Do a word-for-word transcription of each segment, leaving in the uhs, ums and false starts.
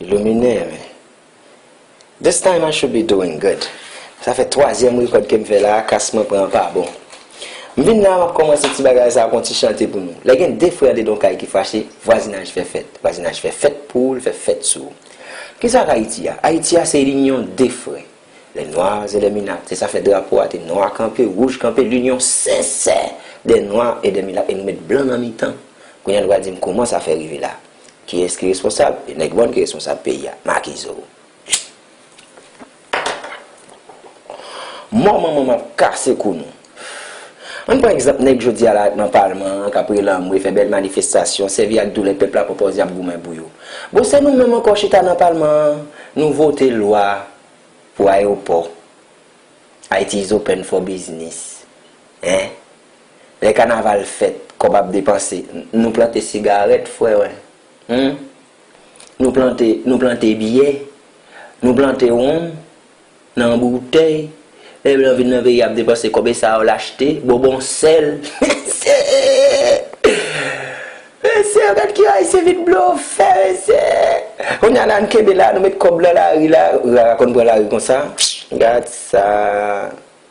Luminè, men. This time I should be doing good. Sa fè twazyèm rekòd ke m fè la, kas mwen pran pa bon. M vin la, m ap kòmanse ti bagay sa ak yon ti chante pou nou. Lè gen de frè andedan yon kay ki fache, vwazinaj fè fèt. Vwazinaj fè fèt pou ou, l fè fèt sou ou. Kisa k Ayiti a? Ayiti a se linyon de frè. Les Noirs et les Mulattes. Se sa fè drapo a te nwa kanpe, wouj kanpe, linyon sensè des Noirs et des Mulattes. E nou met blan nan mitan. Kounye a nou pral di m kòman sa fè rive la. Kiyès ki responsab? E nèg mòn ki responsab peyi a. Makizo. Mò manman m ap kase kou nou. Ann pran egzanp nèg jodi a la nan palman an k ap rele anmwe, fè bèl manifestasyon, sèvi ak doulè pèp la, pwopòze ap goumen pou yo. Bon, se nou menm ankò chita nan palman an, nou vote lwa pou ayewopò. Haiti is open for business. Hein? Lè kanaval fèt, kòb ap depanse. Nou plante sigarèt, frè, wi. Hmm? Nou plante, nou plante byè. Nou plante wonm nan boutèy. Lè blan vin nan peyi a ap depanse kòb, e sa yo l achte, bonbon sèl. Mesye! Mesye, gad ki Ayisyen vin blofè, mesye! Kounye a la, n kenbe la, nou met kòb nan lari la. Rara konn pran lari konsa. Gad sa.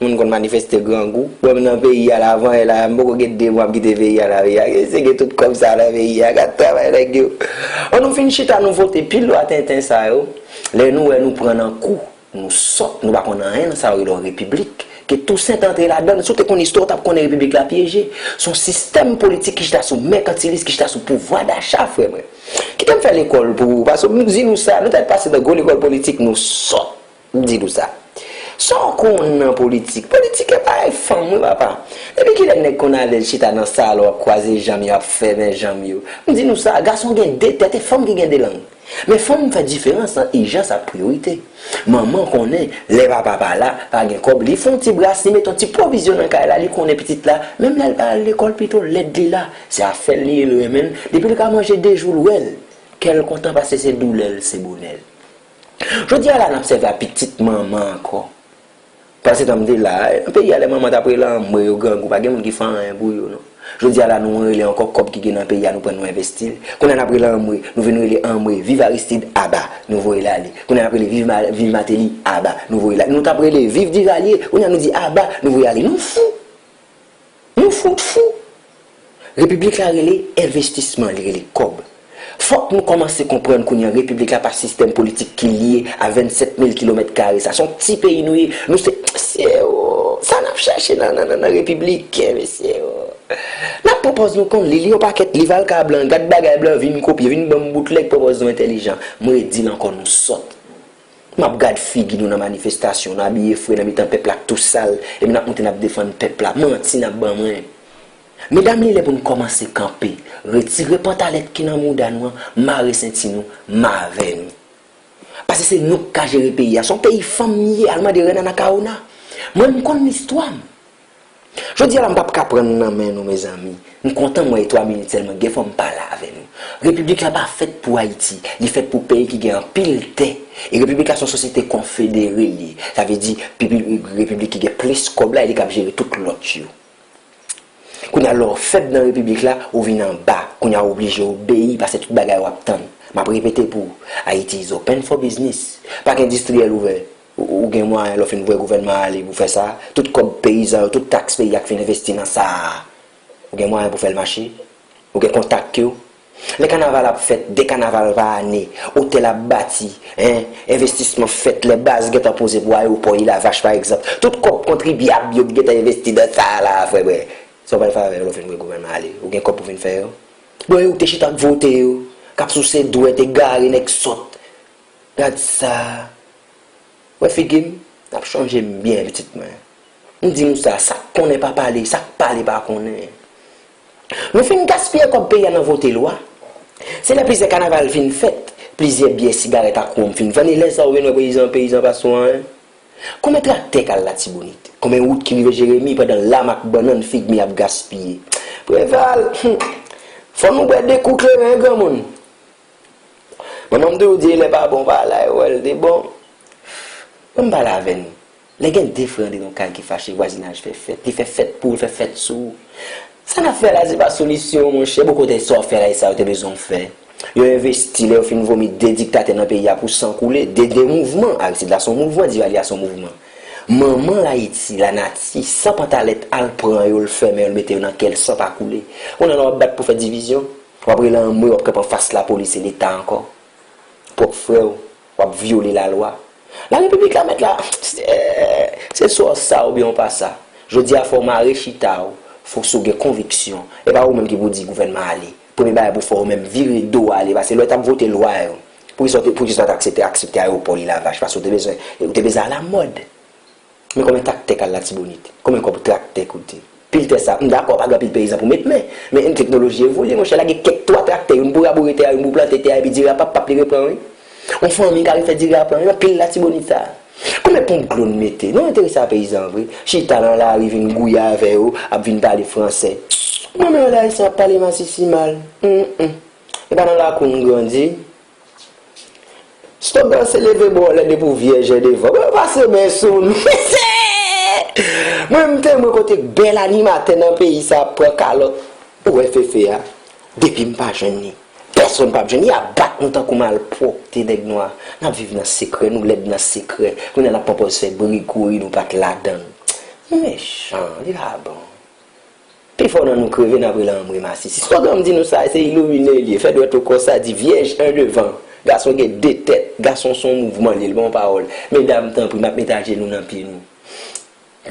Moun konn manifeste grangou. Bon, m nan peyi a la, avan yè la, m poko gen de mwa m kite peyi a la, peyi a. Mesye gen tout kòb sa nan peyi a. Gad travay nèg yo. An nou fin chita, nou vote pil lwa tenten sa yo. Lè nou wè nou pran nan kou. Nou sòt, nou pa konn anyen nan sa yo rele yon repiblik. Ke Tousen t antre ladan l. Si w te konn istwa, w t ap konnen repiblik la pyeje. Se yon sistèm politik ki chita sou mèkantilis, ki chita sou pouvwa dacha, frè mwen. Kite m fè lekòl pou ou, paske m di nou sa, nou t al pase nan gwo lekòl politik, nou sòt. M di nou sa. Sa w konn nan politik? Politik e bagay fanm, wi, papa. Depi kilè nèg konn alèz chita nan salon, ap kwaze janm yo, ap fèmen janm yo? M di nou sa, gason gen de tèt, e fanm ki gen de lang. Men fanm fè diferans ant ijans ak priyorite. Manman konnen, lè papa pa la, pa gen kòb, li fè yon ti bras, li mete yon ti pwovizyon nan kay la, li konnen pitit la, menm lè l pa al lekòl, pito lèd li la, se afè l li ye, l renmen l, depi l ka manje de jou l wè l, kè l kontan paske se doulè l, se bonè l. Jodi a la, n ap sèvi a pitit manman ankò. Panse tan m te la, nan peyi a, lè manman t ap rele anmwe yo grangou, pa gen moun ki fè anyen pou yo, non. Jodi a la, nou rele ankò kòb ki gen nan peyi a, nou pran nou envesti l. Kounye a n ap rele anmwe, nou vin rele anmwe, viv Aristide, aba, nou voye l ale. Kounye a n ap rele viv, Ma- viv Martelly, aba, nou voye l ale. Nou t ap rele viv Duvalier, kounye a nou di aba, nou voye ale. Nou fou! Nou fout fou! Repiblik la rele envestisman, li rele kòb. Fòk nou kòmanse konprann kounye a repiblik la pa sistèm politik ki lye a vennsèt mil kilomèt kare sa. Se yon ti peyi nou ye. Nou se, mesye o, sa n ap chache nan, nan, nan, nan repibliken, mesye o. N ap pran pòz nou konn li, li yon pakèt liv al ka blan, gad bagay blan vin kopye, vin ban m boutlèg, pran pòz nou entèlijan. M redi l ankò, nou sòt. M ap gad figi nou nan manifestasyon, nou abiye fre nan mitan pèp la ak tou sal, epi n ap monte n ap defann pèp la. Manti n ap ban mwen. Medam, li lè pou n kòmanse kanpe, retire pantalèt ki nan mouda nou an, mare senti nou, m avè nou. Paske se nou k ka jere peyi a. Se yon peyi fanm li ye, al mande Rèn Anakawona. Mwen, m konn listwa m. Jodi a la, m p ap ka pran nan men nou, mezanmi. M kontan m wè twa minit sèlman, gen fò m pale avè nou. Repiblik la pa fèt pou Ayiti, li fèt pou peyi ki gen anpil tè. E repiblik la se yon sosyete konfedere li ye. Sa vle di, pipi- repiblik ki gen plis kòb la, e li k ap jere tout lòt yo. Kounye a, lè w fèb nan repiblik la, ou vin anba. Kounye a, ou oblije obeyi, paske tout bagay w ap tann. M ap repete pou ou, Haiti is open for business. Pak endistriyèl ouvè. Ou, ou gen mwayen, lè w fin voye gouvènman ale pou fè sa, tout kòb peyizan yo, tout taks peyi a k fin envesti nan sa a, ou gen mwayen pou fè l mache? Ou gen kontak yo? Lè kanaval ap fèt, de kanaval pa ane, otèl ap bati, en, envestisman fèt, lè baz gentan poze pou ayewopò Ilavach, pa egzanp. Tout kòb kontribyab yo k gentan envesti nan sa a la, frè mwen. Sa w pral fè avè yo lè w fin voye gouvènman ale? Ou gen kòb pou fin fè yo? Bon, e ou k te chita ap vote yo, k ap souse dwèt, egare, nèg sòt. Gad sa. Wè figi m, n ap chonje m byen, pitit mwen. M di nou sa, sa k konnen pa pale, sa k pale pa konnen. Nou fin gaspiye kòb peyi a nan vote lwa. Se lè plizyè kanaval fin fèt, plizyè byè, sigarèt ak wonm fin vann, e lè sa a ou vin wè peyizan, peyizan pa sou anyen. Konbyen traktè k al Latibonit? Konbyen wout ki rive Jeremi pandan lam ak bannann fig mi ap gaspiye? Preval, hmm, fò nou bwè de kou kleren, granmoun. Manman m toujou di, lè pa bon, pa la, e wè l te bon. Ban m pale avè nou. Lè gen de frè andedan yon kay ki fache, vwazinaj fè fèt. Li fè fèt pou ou, li fè fèt sou ou. Sa n ap fè la, se pa solisyon, monchè. Bon, kote sa w fè la, e sa yo te bezwen w fè. Yo envesti, lè yo fin vomi de diktatè nan peyi a pou san koule, de, de mouvman. Aristide la se yon mouvman, Duvalier a se yon mouvman. Manman Ayiti, lanati, san pantalèt al pran yo, l fèmen yo, l mete yo nan kèl san pa koule. Kounye a la w ap bat pou fè divizyon, w ap rele anmwe, w ap kanpe anfas lapolis e Leta ankò. Pwòp frè w, w ap vyole lalwa. La repiblik la mèt la, se, se swa w sa oubyen w pa sa. Jodi a fò w mare chita w, fò si w gen konviksyon. E pa ou menm ki pou di gouvènman ale. Premye bagay pou fè ou menm vire do w ale, paske lè w t ap vote lwa yo, poukisa w te, poukisa w t aksepte, aksepte ayewopò Lilavach, paske w te bezwen, ou te bezwen alamòd. Men konbyen traktè k al Latibonit? Konbyen kòb traktè koute? Pil tè sa, m dakò, pa gen anpil peyizan pou met men, men teknoloji evolye, monchè, lage kèk twa traktè, youn pou raboure tè a, youn pou plante tè a, epi diri a pap pap li repran, wi. Yon fanmi ka refè diri a pran, wi, anpil Latibonit sa. Konbyen ponp dlo n mete? Nou enterese a peyizan vre. Chita nan lari vin gouye avè yo, ap vin pale fransè. Mwen menm lè Ayisyen ap pale masisi mal. Mm, mm. E pa nan lakou n grandi. Slogan se leve bwòlè depi w vyèj an devan. Mwen pase men sou nou. Mwen m te mwen kote bèl animatè nan peyi sa ap pran kalòt. Ou wè Fefe a? Depi m pa jwenn li, pèsonn p ap jwenn li. Y ap bat nou tankou malpwòpte nèg nwa. N ap viv nan sekrè, nou lèd nan sekrè. Kounye a n ap pran pòz fè bri kouri, nou pa t ladan l. Nou mechan, li pa bon. Pifò nan nou kreve n ap rele anmwe masisi. Slogan m di nou sa, se ilimine l ye. Fè dwèt ou konsa, di vyèj an devan. Gason gen de tèt, gason se yon mouvman l ye, l pa yon pawòl. Medam, tanpri, m ap met ajenou nan pye nou.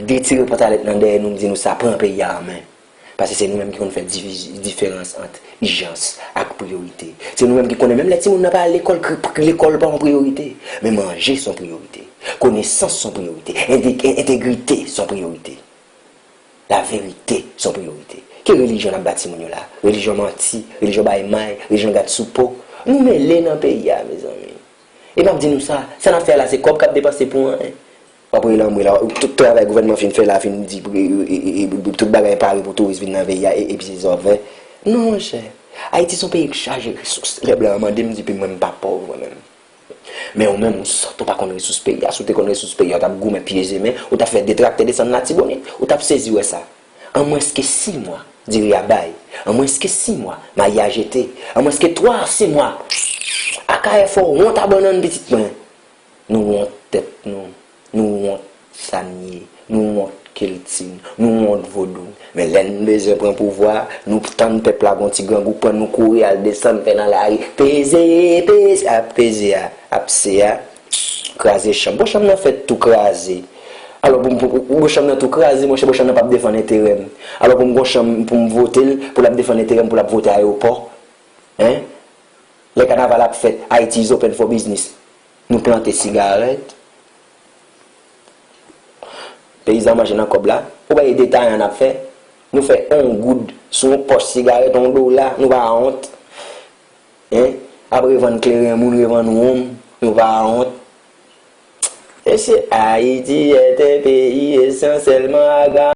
Detire pantalèt nan dèyè nou, m di nou sa, pran peyi a an men. Paske se nou menm ki konn fè diviz-, diferans ant ijans ak priyorite. Se nou menm ki konnen menm lè timoun nan pa al lekòl, kri-, lekòl pa yon priyorite. Men manje se yon priyorite. Konesans se yon priyorite. Ente-, entegrite se yon priyorite. Laverite se yon priyorite. Ki relijyon n ap ba timoun yo la? Relijyon manti, relijyon bay may, relijyon gad sou po. Nou mele nan peyi a, mezanmi. E m ap di nou sa, sa n ap fè la, se kòb k ap depanse pou anyen. W ap rele anmwe la, tout travay gouvènman fin fè la, fin di, e, e, e, e, tout bagay pare pou touris vin nan peyi a, e, epi se sa w ap fè. Non, monchè. Ayiti se yon peyi k chaje resous. Lè blan an mande m, m di, pi mwen, m pa pòv, mwen menm. Men ou menm, ou sòt, ou pa konn resous peyi a. Si w te konn resous peyi a, ou t ap goumen pyé e men, ou t ap fè de traktè desann Latibonit, ou t ap sezi wè sa. An mwens ke sis mwa, diri a bay. An mwens ke sis mwa, mayi a jete. An mwens ke twa a sis mwa, Akayè fè w wont a bannann, pitit mwen. Nou wont tèt nou. Nou wont sa n ye. Nou wont kilti n. Nou wont vodou n. Men lè n bezwen pran pouvwa, nou tann pèp la gon ti grangou pran nou kouri al desann fè nan lari. Peze, peze, ap peze a, ap se a, kraze chanm. Bon, chanm nan fèt tou kraze. Alò, pou m, pou, pou, pou chanm nan tou kraze, monchè, bon, chanm nan p ap defann enterè m. Alò, pou m gon chanm, pou m vote l, pou l ap defann enterè m, pou l ap vote ayewopò. Hein? Lè kanaval ap fèt, Haiti is open for business. Nou plante sigarèt. Peyizan manje nan kòb la. Ou pa e detayan n ap fè. Nou fè yon goud sou yon pòch sigarèt, yon dola, nou pa wont. Hein? Ap revann kleren moun, revann wonm, nou pa wont. Mesye, Haïti est un pays essentiellement agricole.